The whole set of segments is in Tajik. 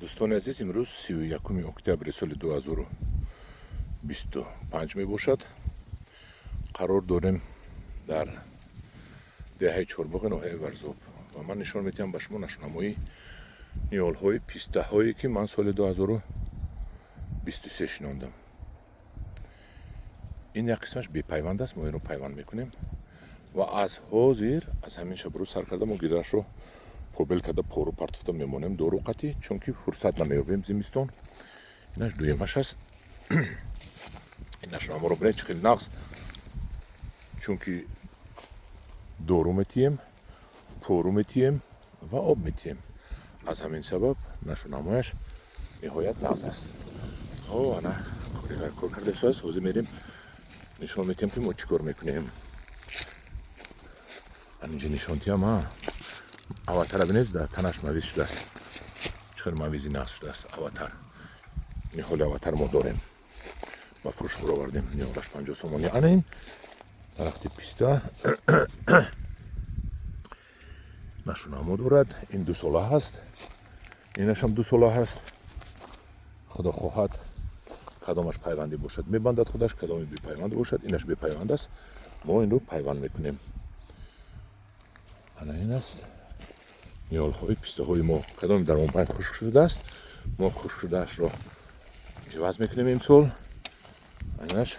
Дӯстони азиз, имрӯз 31 октябри соли 2025 мебошад. Қарор дорем дар деҳаи Чорбоғи ноҳияи Варзоб ва ман нишон медиҳам ба шумо нашунамои ниҳолҳои пистаҳое, ки ман соли 2023 шинондам. Ин як қисмаш бепайванд аст, мо инро пайванд мекунем ва аз ҳозир, аз ҳамин шабрӯз сар карда, мо гирашро побел карда, пору партофта мемонем, дору қатӣ, чунки фурсат намеёбем зимистон. Инаш дуюмаш аст. Ин нашунаморо бинед, чӣ хеле нағз, чунки дору метиҳем, пору метиҳем ва об метиҳем. Аз ҳамин сабаб нашунамояш ниҳоят нағз аст. О, ана коригар кор карда истодааст. Ҳозир мерем, нишон метиҳем, ки мо чӣ кор мекунем. Анинҷа нишон тиҳам. А Аватара бинед, дар танаш мавиз шудааст, чӣ хел мавизи нағз шудааст. Аватар, ниҳоли Аватар мо дорем, ба фурӯш баровардем, ниҳолаш 50 сомонӣ. Ана ин дарахти писта нашунамо дорад. Ин 2 сола ҳаст, инашам 2 сола ҳаст. Худо хоҳад, кадомаш пайвандӣ бошад, мебандад худаш, кадоми бепайванд бошад, инаш бепайванд аст, мо инро пайванд мекунем. Ана ин аст ниҳолҳои пистаҳои мо. Кадоми дар мобайн хушк шудааст, мо хушк шудаашро иваз мекунем имсол. Инаш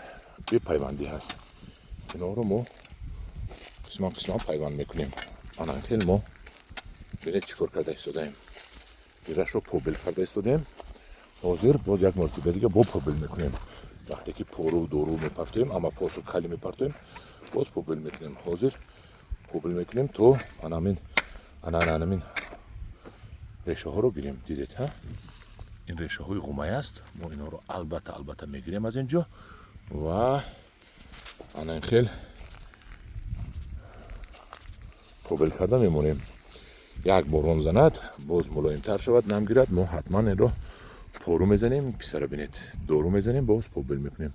бепайвандӣ ҳаст, инҳоро мо қисман қисман пайванд мекунем. Ана хел мо, бинед, чӣ кор карда истодаем. Гирашро побел карда истодаем. Ҳозир боз як мартиба дига бо побел мекунем. Вақте ки пору, дору мепартоем, амафосу калий мепартоем, боз побел мекунем. Ҳозир побел мекунем, то анамин, ана анамин решаҳоро гирем. Дидед, ҳа, ин решаҳои ғумай аст. Мо инҳоро албатта, албатта мегирем аз ин ҷо ва ана ин хел побел карда мемонем. Як борон занад, боз мулоимтар шавад, нам гирад, мо ҳатман инро пору мезанем. Пистаро бинед, дору мезанем, боз побел мекунем.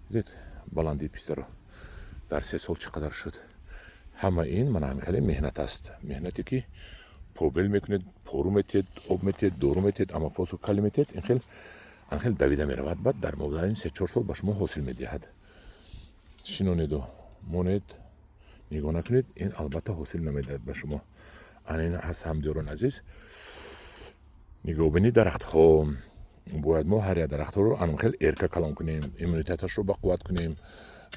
Дидед, баландии пистаро дар 3 сол чӣ қадар шуд? Ҳама ин мана ҳамин хеле меҳнат аст, меҳнате ки побел мекунед, пору метиҳед, об метиҳед, дору метиҳед, амафосу калий метиҳед. Ин хел, ан хел давида меравад, баъд дар мобайни 3-4 сол ба шумо ҳосил медиҳад. Шинонеду монед, нигоҳ накунед, ин албатта ҳосил намедиҳад ба шумо. Ана ин ҳаст, ҳамдиёрон азиз, нигоҳубини дарахтҳо. Бояд мо ҳар як дарахтҳоро анам хел эрка калон кунем, иммунитеташро бақувват кунем,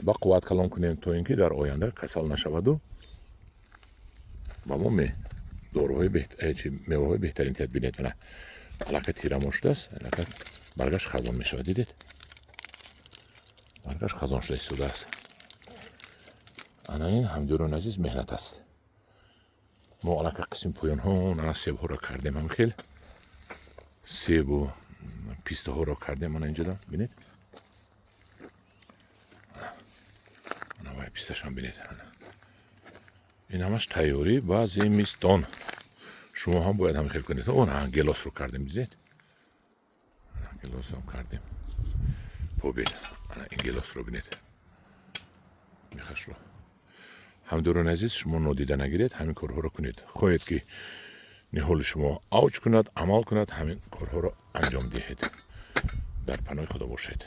ба қувват калон кунем, то ин ки дар оянда касал нашаваду ба мо доруҳои меваҳои беҳтарин диҳад. Бинед, ана аллака тирамо шудааст, аллака баргаш хазон мешавад. Дидед, баргаш хазон шуда истодааст. Ана ин, ҳамдиёрони азиз, меҳнат аст. Мо аллака қисми поёнҳо, ана себҳоро кардем, ҳам хел себу пистаҳоро кардем. Ана инҷода бинед, ана вай писташам бинед. Ин ҳамаш тайёрӣ ба зимистон. Шумо ҳам бояд ҳамин хел кунед. Она гелосро кардем, дидед, гелосам кардем побел. Ана ин гелосро бинед, мехашро. Ҳамдиёрони азиз, шумо нодида нагиред, ҳамин корҳоро кунед. Хоҳед, ки ниҳоли шумо авҷ кунад, амал кунад, ҳамин корҳоро анҷом диҳед. Дар паноҳи Худо бошед.